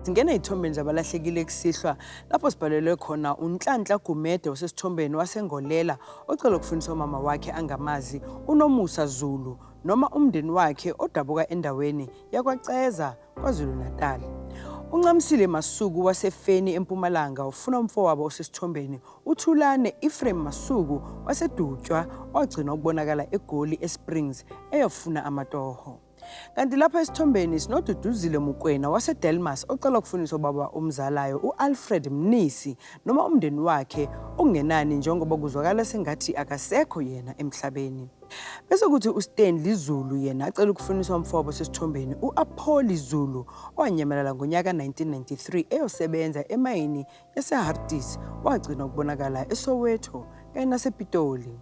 Singena ezithombeni zabalahlekile kusihlwa lapho sibhalelwe khona uNhlanhla Gumede osesithombeni waseNgolela ocela ukufundisa umama wakhe angamazi uNomusa Zulu noma umndeni wakhe odabuka endaweni yakwaCeza KwaZulu-Natal. UNcamisile Masuku waseFeni eMpumalanga ufuna umfowabo osesithombeni uThulane Ephraim Masuku waseDutywa wagcinwa ukubonakala eGoli eSprings eyofuna amatoho. Kanti lapha esithombeni sinoDuduzile Mukwena waseDelmas ocela ukufuniswa ubaba omzalayo u-Alfred Mnisi noma umndeni wakhe okungenani njengoba kuzwakala sengathi akasekho yena emhlabeni. Bese kuthi uStanley Zulu yena acela ukufuniswa umfowabo osesithombeni u-Apholi Zulu owanyamalala ngonyaka 1993 eyosebenza emayini yaseHarties wagcina ukubonakala eSoweto kanye nasePitoli.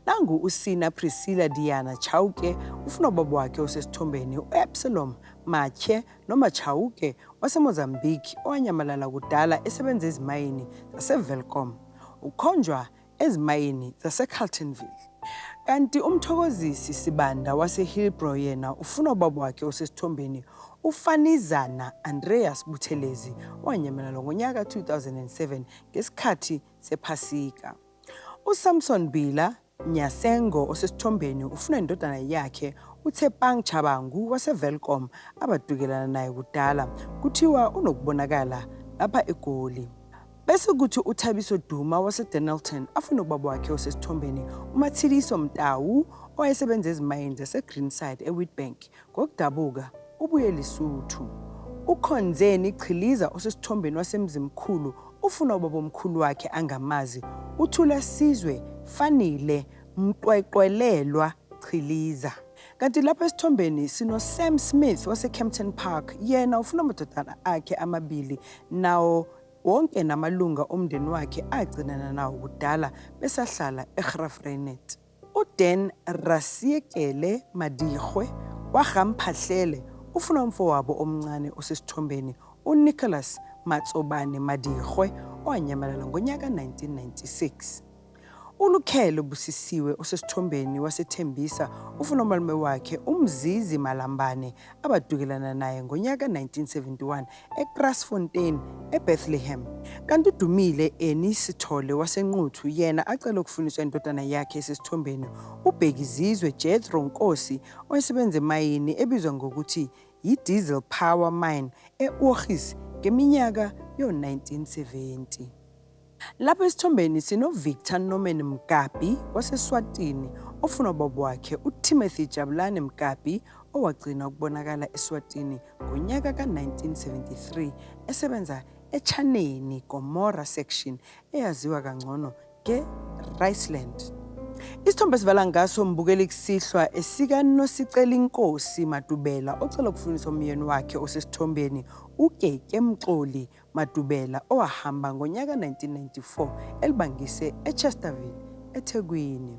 Nangu uSina Priscilla Diana Chauke ufuna ubaba wakhe osesithombeni u-Absalom Matye noma Chauke waseMozambique owanyamalala kudala esebenza ezimayini zaseWelkom. Ukhonjwa ezimayini zaseCarltonville. Kanti uMthokozisi Sibanda waseHillbrow yena ufuna ubaba wakhe osesithombeni uFanizana Andreas Buthelezi owanyamalala ngonyaka 2007 ngesikhathi sePhasika. USamson Bila Nyasengo osesithombeni ufuna indodana yakhe uTshepang Chabangu waseWelkom abadukelana naye kudala kuthiwa unokubonakala lapha eGoli. Bese kuthi uThabiso Duma waseDennilton afune ubaba wakhe osesithombeni uMatshidiso Mtau owayesebenza ezimayini zaseGreenside eWitbank ngokudabuka ubuye eLesotho. UKhonzeni Chiliza osesithombeni waseMzimkhulu ufuna ubabomkhulu wakhe angamazi uThulasizwe Fanile Mqweqwelelwa Chiliza. Kanti lapha esithombeni sino-Sam Smith waseKempton Park yena ufuna amadodana akhe amabili nawo wonke namalunga omndeni wakhe agcinana nawo kudala besahlala eGraaff-Reinet. UDan Rasiekele Madikgwe waGaMphahlele ufuna umfowabo omncane osesithombeni uNicholas Matsobane Madikgwe owanyamalala ngonyaka 1996. ULukhele Busisiwe osesithombeni waseThembisa ufuna umalume wakhe uMzizi Malambane abadukelana naye ngonyaka 1971 eKrasfontein eBethlehem. Kanti uDumile Eni Sithole waseNquthu yena acela ukufuniswa indodana yakhe esesithombeni uBhekizizwe Jethro Nkosi owayesebenza emayini ebizwa ngokuthi yi-Diesel Power Mine e-Ogies ngeminyaka yo-1970. Lapha esithombeni sinoVictor Norman Mkabi waseSwatini ofuna ubaba wakhe uTimothy Jabulani Mkabi owagcina ukubonakala eSwatini ngonyaka ka-1973 esebenza eChaneni Gomora section eyaziwa kangcono nge-Riceland. Isithombe esivala ngaso mbukeli kusihlwa esikaNosicelinkosi Madubela ocela ukufundisa umyeni wakhe osesithombeni uKeke Mxoli Madubela owahamba ngonyaka 1994 elibangise eChesterville, eThekwini.